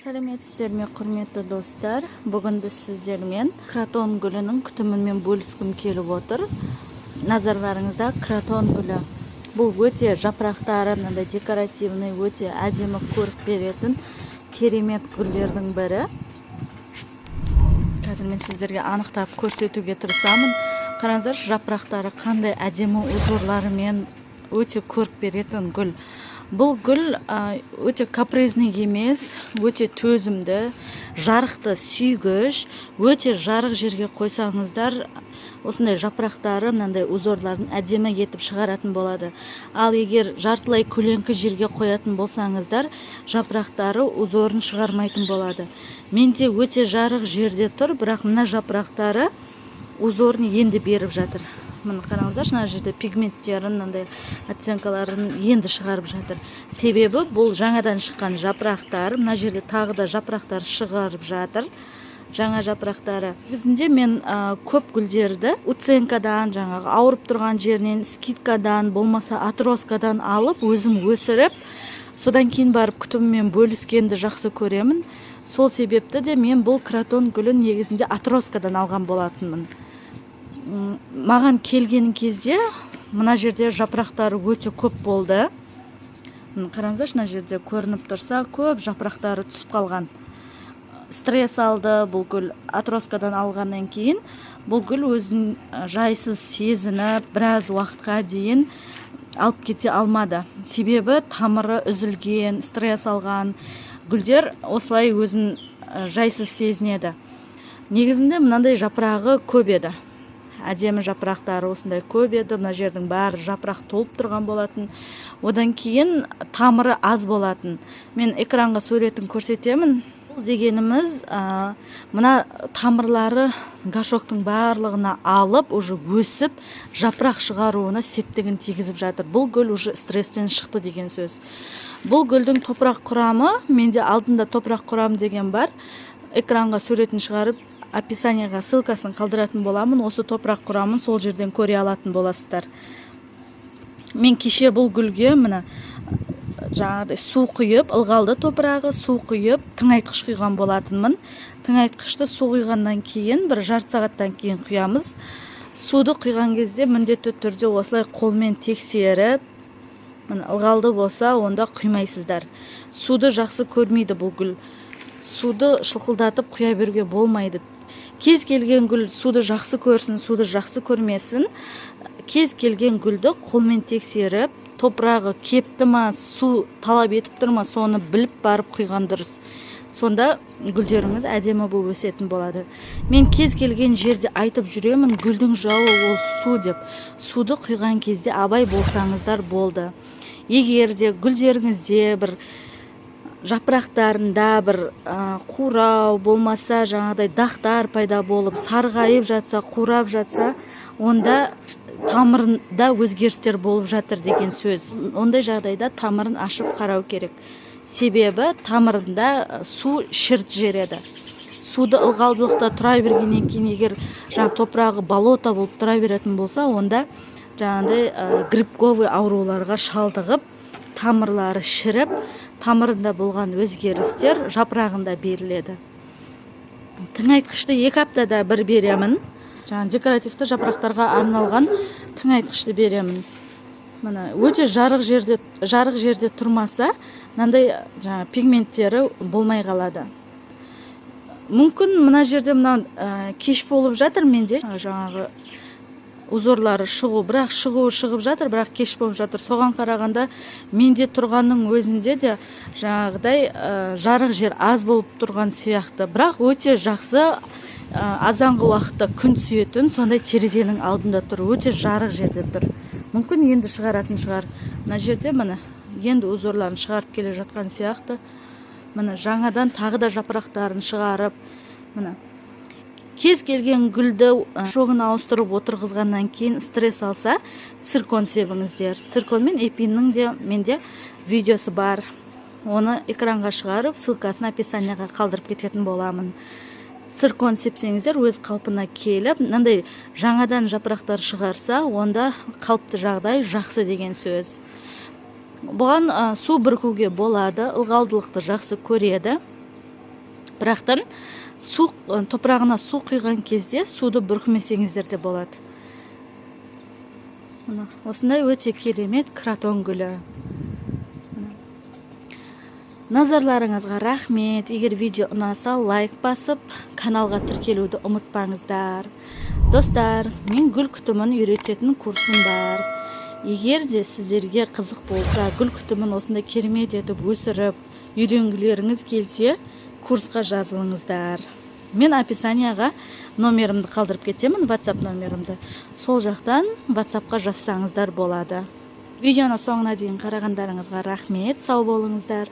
Сәлеметсіздер ме, құрметті достар! Бүгін біз сіздермен кротон гүлінің күтімімен бөліскім келіп отыр. Назарларыңызда кротон гүлі. Бұл өте жапырақтары мынандай декоративный, өте әдемі көрік беретін керемет гүлдердің бірі. Қазір мен сіздерге анықтап көрсетуге тырысамын. Қараңыздаршы, жапырақтары қандай әдемі узорларымен өте көрік беретін гүл. Бұл гүл өте капризный емес, өте төзімді, жарықты сүйгіш. Өте жарық жерге қойсаңыздар, осындай жапырақтары мынандай узорларын әдемі етіп шығаратын болады. Ал егер жартылай көлеңкі жерге қоятын болсаңыздар, жапырақтары узорын шығармайтын болады. Менде өте жарық жерде тұр, бірақ мына жапырақтары узорын енді беріп жатыр. Міне, қараңыздаршы, мына жерде пигменттерін, мынандай оттенкаларын енді шығарып жатыр. Себебі бұл жаңадан шыққан жапырақтар. Мына жерде тағы да жапырақтар шығарып жатыр, жаңа жапырақтары. Негізінде мен көп гүлдерді уценкадан, жаңағы ауырып тұрған жерінен, скидкадан, болмаса отросткадан алып, өзім өсіріп, содан кейін барып күтімімен бөліскенді жақсы көремін. Сол себепті де мен бұл кротон гүлін негізінде отросткадан алған болатынмын. Маған келген кезде мына жерде жапырақтары өте көп болды. Қараңыздаршы, мына жерде көрініп тұрса, көп жапырақтары түсіп қалған. Стресс алды бұл гүл. Отросткадан алғаннан кейін бұл гүл өзін жайсыз сезініп, біраз уақытқа дейін алып кете алмады. Себебі тамыры үзілген, стресс алған гүлдер осылай өзін жайсыз сезінеді. Негізінде мынандай жапырағы көп еді, әдемі жапырақтары осындай көп еді. Мына жердің бәрі жапырақ толып тұрған болатын. Одан кейін тамыры аз болатын. Мен экранға суретін көрсетемін. Бұл дегеніміз мына тамырлары горшоктың барлығына алып, уже өсіп, жапырақ шығаруына септігін тигізіп жатыр. Бұл гүл уже стресстен шықты деген сөз. Бұл гүлдің топырақ құрамы, менде алдында топырақ құрамы деген бар, экранға суретін шығарып, описанияға ссылкасын қалдыратын боламын. Осы топырақ құрамын сол жерден көре алатын боласыздар. Мен кеше бұл гүлге, міне, жаңағыдай су құйып, ылғалды топырағы, су құйып, тыңайтқыш құйған болатынмын. Тыңайтқышты су құйғаннан кейін бір жарты сағаттан кейін құямыз. Суды құйған кезде міндетті түрде осылай қолмен тексеріп, міне, ылғалды болса, онда құймайсыздар. Суды жақсы көрмейді бұл гүл. Суды шылқылдатып құя беруге болмайды. Кез келген гүл суды жақсы көрсін, суды жақсы көрмесін, кез келген гүлді қолмен тексеріп, топырағы кепті ма, су талап етіп тұр ма, соны біліп барып құйған дұрыс. Сонда гүлдеріңіз әдемі болып өсетін болады. Мен кез келген жерде айтып жүремін, гүлдің жауы ол су деп. Суды құйған кезде абай болсаңыздар болды. Егер де гүлдеріңізде бір жапырақтарында бір қурау, болмаса жаңағыдай дақтар пайда болып, сарғайып жатса, қурап жатса, онда тамырында өзгерістер болып жатыр деген сөз. Ондай жағдайда тамырын ашып қарау керек. Себебі тамырында су шіріп жібереді. Суды ылғалдылықта тұра бергеннен кейін, егер жаңа топырағы болото болып тұра беретін болса, онда жаңағыдай грибковый ауруларға шалдығып, тамырлары шіріп, тамырында болған өзгерістер жапырағында беріледі. Тыңайтқышты 2 аптада бір беремін. Жаңа декоративті жапырақтарға арналған тыңайтқышты беремін. Міне, өте жарық жерде тұрмаса, мынандай жаңа пигменттері болмай қалады. Мүмкін, мына жерде мына кеш болып жатыр менде жаңағы узорлары шығу, бірақ шығуы шығып жатыр, бірақ кеш болып жатыр. Соған қарағанда менде тұрғанның өзінде де жаңағыдай жарық жер аз болып тұрған сияқты. Бірақ өте жақсы, азанғы уақытта күн түсетін сондай терезенің алдында тұр, өте жарық жерде тұр. Мүмкін, енді шығаратын шығар. Мына жерде, міне, енді узорларын шығарып келе жатқан сияқты. Міне, жаңадан тағы да жапырақтарын шығарып. Міне, кез келген гүлді шоғын ауыстырып отырғызғаннан кейін стресс алса, циркон себіңіздер. Циркон мен эпиннің де менде видеосы бар. Оны экранға шығарып, ссылкасын описанияға қалдырып кететін боламын. Циркон сепсеңіздер, өз қалпына келіп, мынандай жаңадан жапырақтар шығарса, онда қалыпты жағдай, жақсы деген сөз. Бұған су бүркуге болады, ылғалдылықты жақсы көреді. Бірақтан су, топырағына су құйған кезде суды бүркімесеңіздер де болады. Мына осындай өте керемет кротон гүлі. Мына. Назарларыңызға рахмет. Егер видео ұнаса, лайк басып, каналға тіркелуді ұмытпаңыздар. Достар, мен гүл күтімін үйрететін курсым бар. Егер де сіздерге қызық болса, гүл күтімін осындай керемет етіп өсіріп үйренгілеріңіз келсе, курсқа жазылыңыздар. Мен описанияға номерімді қалдырып кетемін, WhatsApp номерімді. Сол жақтан WhatsAppқа жазсаңыздар болады. Видеоны соңына дейін қарағандарыңызға рахмет. Сау болыңыздар.